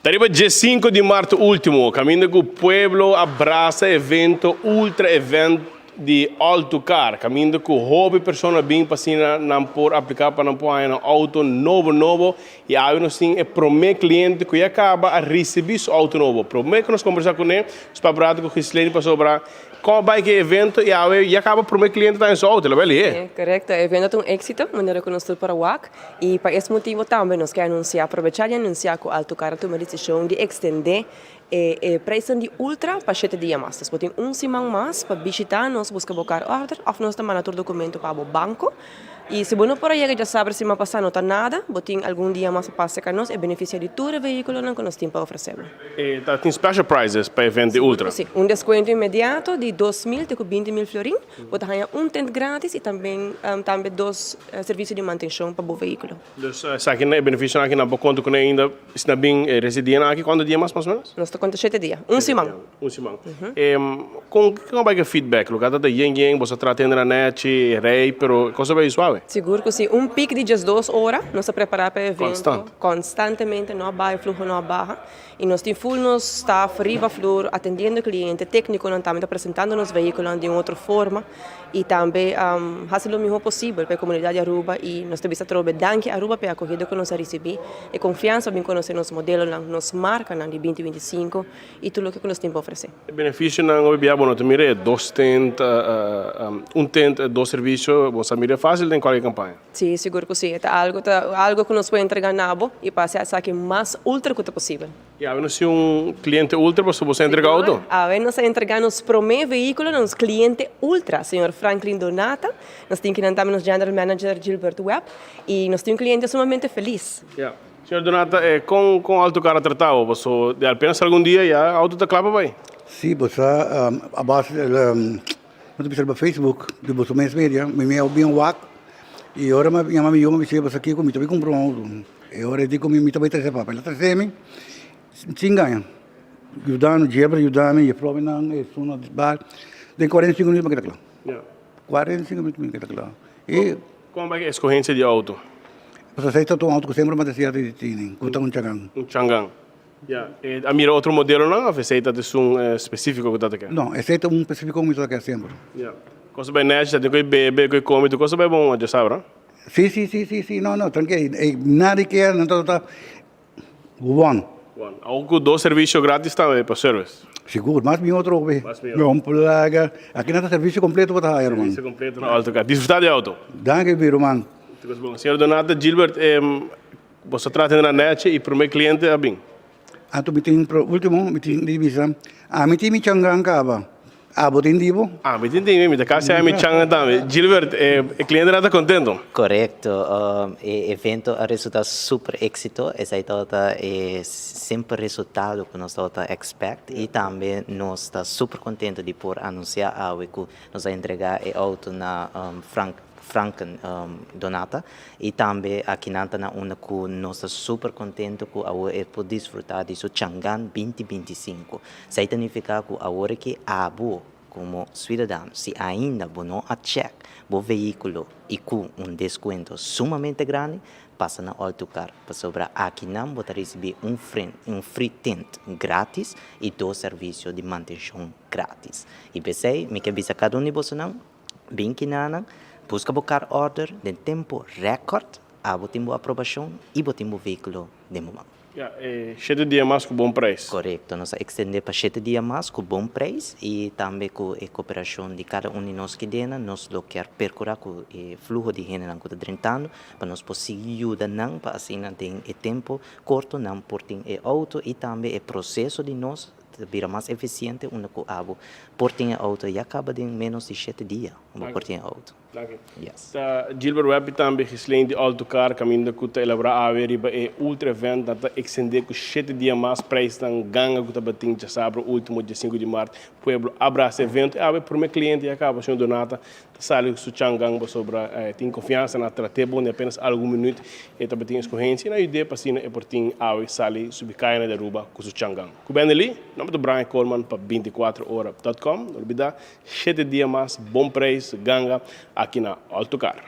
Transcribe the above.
Ta riba 15 di maart ultimo, caminda cu pueblo a brasa evento Ultra Event di All to Car, caminda cu hopi persona bin pa asina nan por aplica pa nan por haya nan auto nobo nobo y awe nos tin e prome cliente cu ya caba a ricibi su auto nobo. Prome cu nos combersa cune, nos papia rato cu Gislene pasobra Con a bai cu e evento y awe ya caba prome cliente ta den su auto, lo bai lihe. Correcto, e evento ta un exito, manera cu nos tur por a wak y pa es motibo tambe nos ke anuncia, aprobecha di anuncia cu Alto Car a tuma e decision di extende e e prijsnan di Ultra pa shete dia mas. Nos por tin un siman mas pa bishita nos, busca bo car order of nos ta manda tur documento pa bo banco. Y si bo no por a yega djasabra siman pasá no ta nada, bo tin algun dia mas pa pasa ka nos e beneficia di tur e vehiculonan cu nos tin pa ofrece bo. E ta tin special prizes pa event di Ultra? Si, un descuento inmediato di 2000 te cu 20.000 florin. Bo ta haña un tent gratis y tambe tambe dos servicio di mantencion pa bo vehiculo. Dus esaki e beneficionan aki nan por conta cune ainda si nan bin resti dianan aki cuanto dia mas mas o menos? Nos ta conta shete dia, un siman. Un siman. Con con a bai cu e feedback? Loke a ta yen yen, boso a trata hende na nechi, rei, pero e cos a bai suave? Sigur cu si. Un piek di 12 ora nos a prepara pa e evento. Constant. Constantemente, no a baha, e fluho no a baha. Y nos tin full nos staff riba flur atendiendo e cliente, tecniconan tambe ta presentando nos vehiculonan di un otro forma y tambe haci lo miho posibel pa e comunidad di Aruba y nos ta bisa atrobe danki Aruba pa e acogido cu nos a ricibi, e confiansa pa bin conoce nos modelonan, nos marcanan di 2025 y tur loke cu nos tin pa ofrece. E beneficionan hopi bia bo no ta mira e dos tent, un tent, dos servicio, bo sa mira facil den cualkier campaña. Si, sigur cu si. E ta algo ta algo cu nos por entrega na bo y pa haci esaki mas ultra cu ta posibel. Y awe nos tin un cliente ultra pasobra bo sa entrega auto? Sigur. Awe nos a entrega nos prome vehiculo na nos cliente ultra, señor Franklin Donata. Nos tin kinan tambe nos General Manager Gilbert Webb y nos tin un cliente sumamente feliz. Ya. Señor Donata, con con auto car a trata bo? Paso di apenas algun dia ya auto ta cla pa bay. Si, bo sa a base no ta bisa riba Facebook di boso mes media, mi mi a bin wak y ora mi a yama mi yu mi a bis'é bo sa kiko mi ta bay cumpra un auto e ora e di cu mi mi ta bay trece papel, el a trece mi sin gaña, yuda mi, Jeffrey yuda mi, jefrouw mi nan, esun nan, den 45 minuut mi a keda cla. 45 minuut mi a keda cla. E. Kon bai escogencia di auto? Pasobra esei ta un auto ku semper mi a desea di tene, ku ta un Changan. Un Changan. Ya. E a mira otro modelonan of esei ta esun specifico ku ta ta ke? No, esei ta un specifico ku mi ta ke semper. Ya. Kos ta bai nechi, ta tin ku e bebe, ku e come, tur kos ta bai bon djasabra? Si, si, si, si, si. No, no, tranquilo. Nadie kier, nan ta ta. One. One. Awo cu dos servicio gratis tambe pa service. Sigur, mas mihor trobe. Mas mihor. Mihor plaga. Aki nan ta servicio completo bo ta haya, ruman. Servicio completo na auto car. Disfruta di auto. Danki bi, ruman. Tur cos bon. Señor Donato Gilbert, bo sa trata na nechi y prome cliente a bin. Anto mi tin, pro ultimo, mi tin di bisa, ami tin mi changan caba. Abo tin di bo? Ami tin di mi, mi ta casi ami changa tambe. Gilbert, e clientenan ta contento? Correcto. E evento a resulta super exito. Esai tabata e semper resultado cu nos tabata expect y tambe nos ta super contento di por anuncia awe cu nos a entrega e auto na Frank Franken Donata y tambe akinan ta na unda cu nos ta super contento cu awor e por disfruta di su Changan 2025. Esei ta nifiká ku awor ki abo komo suidadano si ainda bo no a chèk bo vehíkulo i ku un deskuento sumamente grandi, pasa na All-to-Car pasobra akinan bo ta risibí un un free tint grátis i dos servisio di mantenshon grátis. I p'esei mi ke bisa kada un di bosonan, bin kinanan, buska bo car order den tempu rèkòrt, abo tin bo aprobashon i bo tin bo vehíkulo den bo man. Ya, e shete dia mas ku bon preis. Korekto, nos a ekstendé pa shete dia mas ku bon preis i tambe ku e koperashon di kada un di nos kidena nos lo kier perkurá ku e fluho di hendenan ku ta drentando pa nos por sigui yuda nan pa asina den e tempu korto nan por tin e outo i tambe e proseso di nos ta bira mas efisiente unda ku abo por tin e outo ya kaba den ménos di shete dia bo por tin e outo. Danki. Yes. Ta Gilbert Webb y tambe Ghislaine di All To Car caminda cu ta elabora awe riba e ultra event nan ta extende cu shete dia mas prijsnan ganga cu tabatin djasabra ultimo dia sinku di mart. Pueblo a brasa evento y awe prome cliente ya caba señor Donata ta sali cu su changan pasobra e tin confiansa na trate bon den apenas algun minuut e tabatin escogencia y na yude pa asina e por tin awe sali subi caya na di Aruba cu su changan. Cu Bendelí, nomber ta Brian Koolman pa 24ora.com. No olbida Shete dia mas bon prijs ganga aki na All To Car.